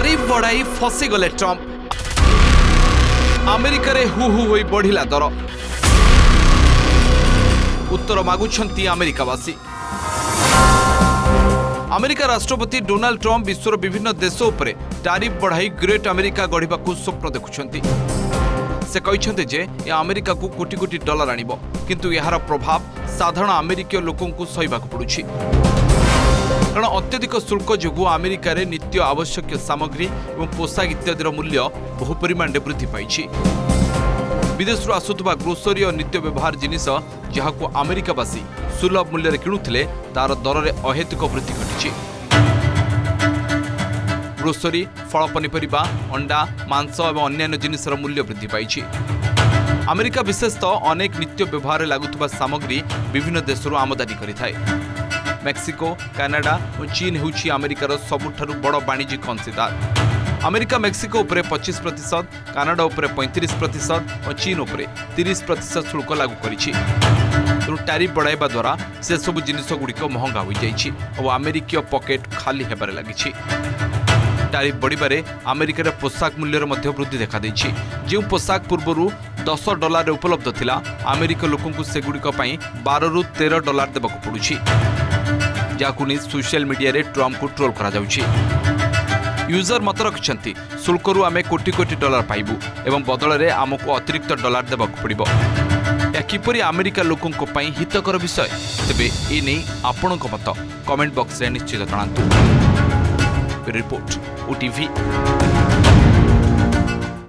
Tariff ବଢ଼ାଇ ଫସିଗଲେ Trump. ଆମେରିକାରେ ହୁ ହୁ ହୋଇ ବଢ଼ିଲା ଦର। ଉତ୍ତର ମାଗୁଛନ୍ତି ଆମେରିକାବାସୀ। ଆମେରିକା ରାଷ୍ଟ୍ରପତି ଡୋନାଲ୍ଡ ଟ୍ରମ୍ପ ବିଶ୍ୱର ବିଭିନ୍ନ ଦେଶ ଉପରେ ଟାରିଫ୍ ବଢ଼ାଇ ଗ୍ରେଟ୍ ଆମେରିକା ଗଢ଼ିବାକୁ ସ୍ୱପ୍ନ ଦେଖୁଛନ୍ତି। ସେ କହିଛନ୍ତି ଯେ ଏହା ଆମେରିକାକୁ କୋଟି କୋଟି ଡଲାର ଆଣିବ, କିନ୍ତୁ ଏହାର ପ୍ରଭାବ ସାଧାରଣ ଆମେରିକୀୟ ଲୋକଙ୍କୁ ସହିବାକୁ ପଡୁଛି। କାରଣ ଅତ୍ୟଧିକ ଶୁଳ୍କ ଯୋଗୁଁ ଆମେରିକାରେ ନିତ୍ୟ ଆବଶ୍ୟକୀୟ ସାମଗ୍ରୀ ଏବଂ ପୋଷାକ ଇତ୍ୟାଦିର ମୂଲ୍ୟ ବହୁ ପରିମାଣରେ ବୃଦ୍ଧି ପାଇଛି। ବିଦେଶରୁ ଆସୁଥିବା ଗ୍ରୋସରୀ ଓ ନିତ୍ୟ ବ୍ୟବହାର ଜିନିଷ, ଯାହାକୁ ଆମେରିକାବାସୀ ସୁଲଭ ମୂଲ୍ୟରେ କିଣୁଥିଲେ, ତାର ଦରରେ ଅହେତୁକ ବୃଦ୍ଧି ଘଟିଛି। ଗ୍ରୋସରୀ, ଫଳ, ପନିପରିବା, ଅଣ୍ଡା, ମାଂସ ଏବଂ ଅନ୍ୟାନ୍ୟ ଜିନିଷର ମୂଲ୍ୟ ବୃଦ୍ଧି ପାଇଛି। ଆମେରିକା ବିଶେଷତଃ ଅନେକ ନିତ୍ୟ ବ୍ୟବହାରରେ ଲାଗୁଥିବା ସାମଗ୍ରୀ ବିଭିନ୍ନ ଦେଶରୁ ଆମଦାନୀ କରିଥାଏ। ମେକ୍ସିକୋ, କାନାଡା ଓ ଚୀନ ହେଉଛି ଆମେରିକାର ସବୁଠାରୁ ବଡ଼ ବାଣିଜ୍ୟିକ ଅଂଶୀଦାର। ଆମେରିକା ମେକ୍ସିକୋ ଉପରେ 25%, କାନାଡା ଉପରେ 35% ଓ ଚୀନ ଉପରେ 30% ଶୁଳ୍କ ଲାଗୁ କରିଛି। ତେଣୁ ଟାରିଫ୍ ବଢ଼ାଇବା ଦ୍ୱାରା ସେସବୁ ଜିନିଷଗୁଡ଼ିକ ମହଙ୍ଗା ହୋଇଯାଇଛି ଓ ଆମେରିକୀୟ ପକେଟ୍ ଖାଲି ହେବାରେ ଲାଗିଛି। ଟାରିଫ୍ ବଢ଼ିବାରେ ଆମେରିକାରେ ପୋଷାକ ମୂଲ୍ୟରେ ମଧ୍ୟ ବୃଦ୍ଧି ଦେଖାଦେଇଛି। ଯେଉଁ ପୋଷାକ ପୂର୍ବରୁ 10 ଡଲାରରେ ଉପଲବ୍ଧ ଥିଲା, ଆମେରିକୀୟ ଲୋକଙ୍କୁ ସେଗୁଡ଼ିକ ପାଇଁ 12ରୁ 13 ଡଲାର ଦେବାକୁ ପଡୁଛି, ଯାହାକୁ ନେଇ ସୋସିଆଲ ମିଡିଆରେ ଟ୍ରମ୍ପଙ୍କୁ ଟ୍ରୋଲ୍ କରାଯାଉଛି। ୟୁଜର ମତ ରଖିଛନ୍ତି, ଶୁଳ୍କରୁ ଆମେ କୋଟି କୋଟି ଡଲାର ପାଇବୁ ଏବଂ ବଦଳରେ ଆମକୁ ଅତିରିକ୍ତ ଡଲାର ଦେବାକୁ ପଡ଼ିବ। ଏହା କିପରି ଆମେରିକା ଲୋକଙ୍କ ପାଇଁ ହିତକର ବିଷୟ? ତେବେ ଏ ନେଇ ଆପଣଙ୍କ ମତ କମେଣ୍ଟ ବକ୍ସରେ ନିଶ୍ଚିତ ଜଣାନ୍ତୁ। Report, OTV.